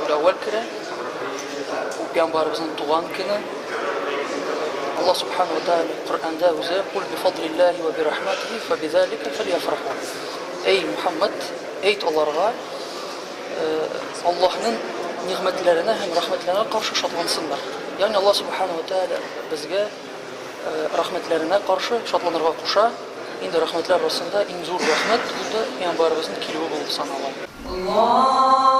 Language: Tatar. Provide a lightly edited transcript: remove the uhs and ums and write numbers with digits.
Рабигуль-әүвәл керә. Бу пәйгамбәребезнең туган көне. Аллаһ Субхану ва Тааля Коръәндә үзе: "Кул бифадлиллаһи ва бирахматихи фабизалика фальяфраху". Әй Мухаммад, әйт аларга, Аллаһның нигъмәтләренә һәм рәхмәтләренә каршы шатлансыннар. Ягъни Аллаһ Субхану ва Тааля безгә рәхмәтләренә каршы шатланырга куша. Инде рәхмәтләр арасында иң зур рәхмәт ул да пәйгамбәребезнең килүе булып санала.